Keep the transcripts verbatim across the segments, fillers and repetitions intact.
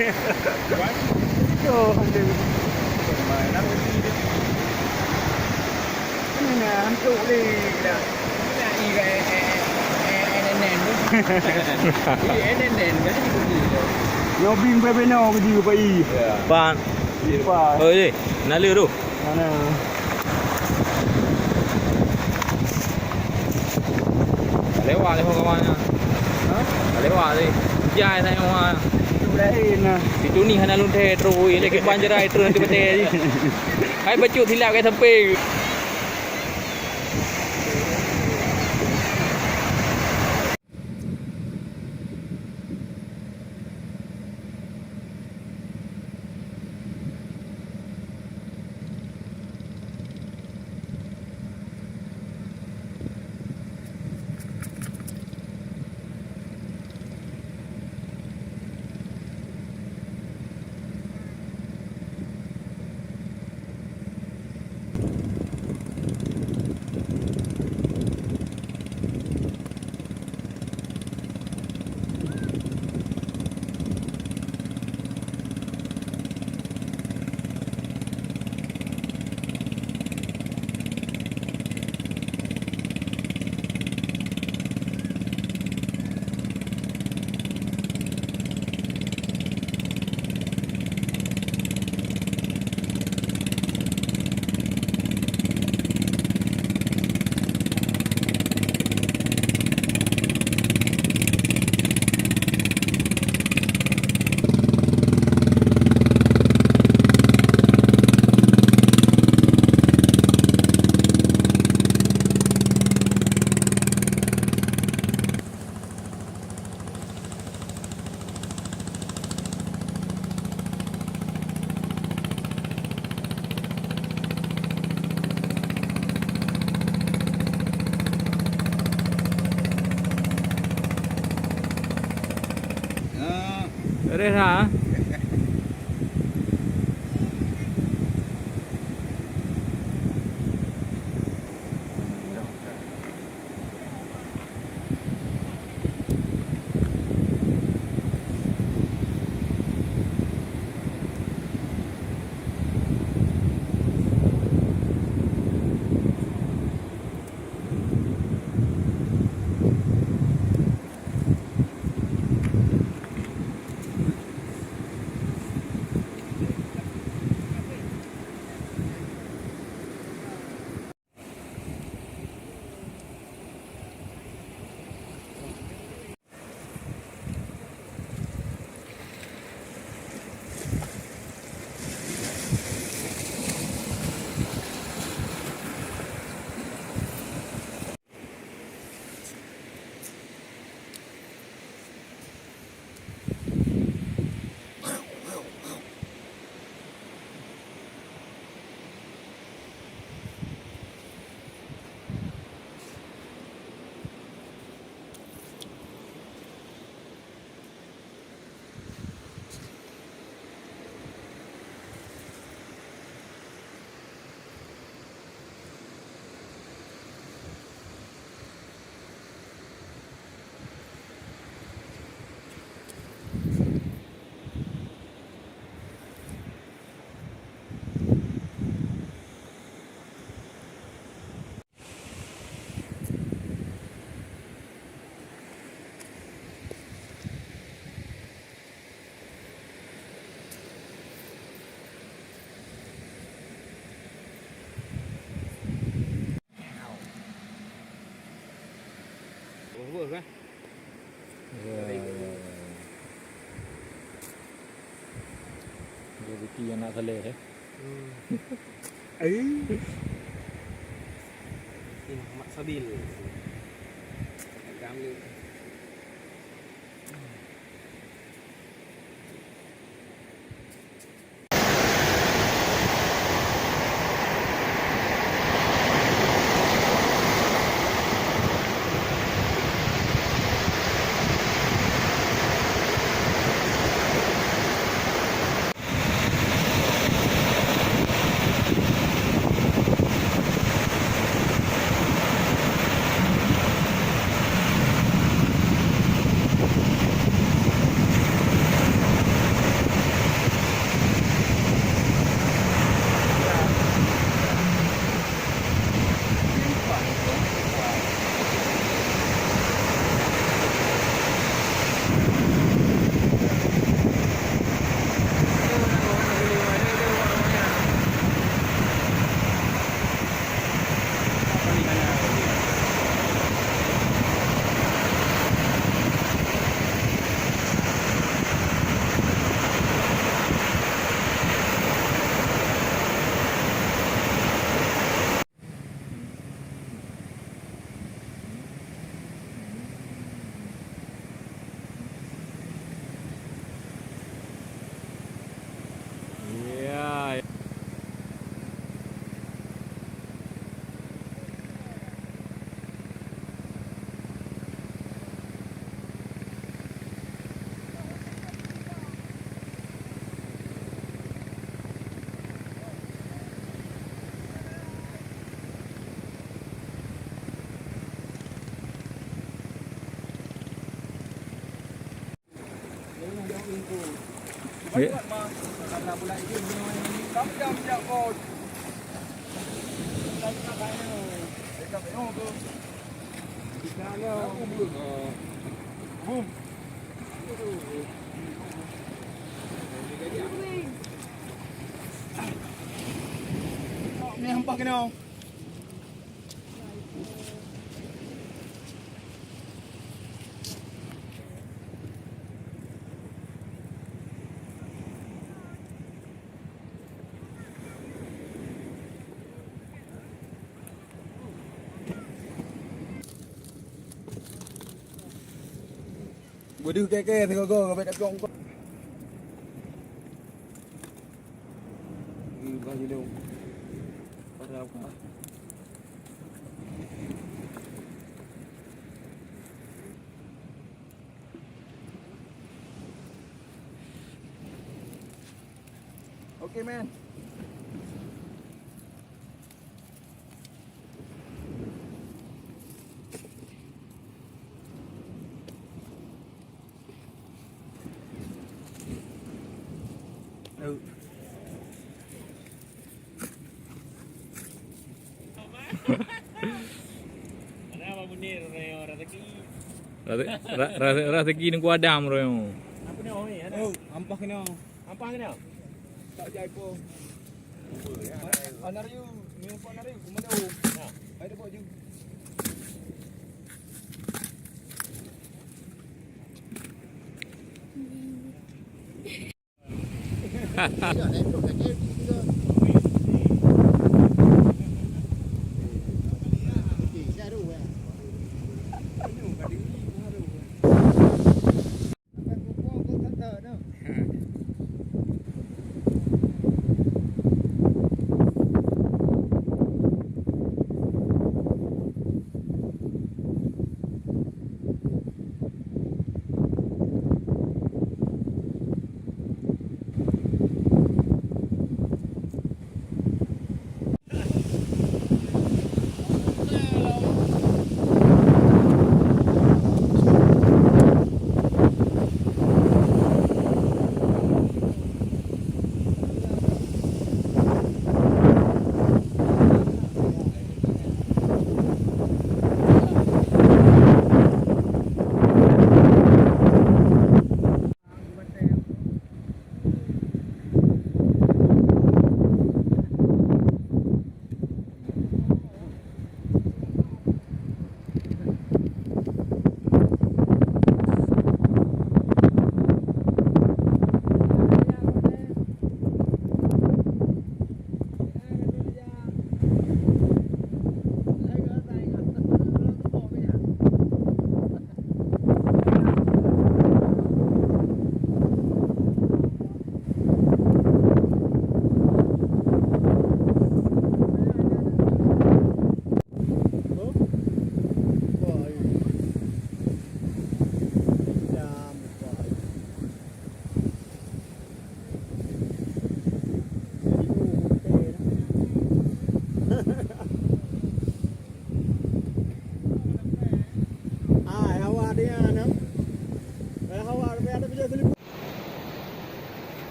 Tuh, aduh. Ini nah, hantu ni dah. Ini dah, eh, eh, eh, eh, N N N tu. Iya, N N N kan? Nyoe bing bebe no, biji pai. Pan. Pai. Oh, eh, nala tu. Mana? Lewat lé kawan nyan. Ha? Lewat lé. Jai na nyoe. Itu lain nah. Itu ni hana lôn thèe terus, ui, lé kiban jarai terus nanti beutôi. Hai bacut silap kai sampai. Beres ha? Wah, wah, kan? Ya, ya, ya, ya. Rezeki anak saleh, eh. Hmm. Eh. Ini Muhammad Sabil. Gamle. Ya. Ni hampa kena. Beudeuh kèe-kèe sigoe-goe, ka bèk tapông. Ih, bah jilong. Padahal ka. Oke, man. Raseuki, ra-, ra-, raseuki Teungku Adam royong. Oh, ampah keunoe. Ampah keunoe. Tak jai po. Anak riu, ni po anak riu, kumado. Hai dapok ju.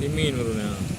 Timin baru na.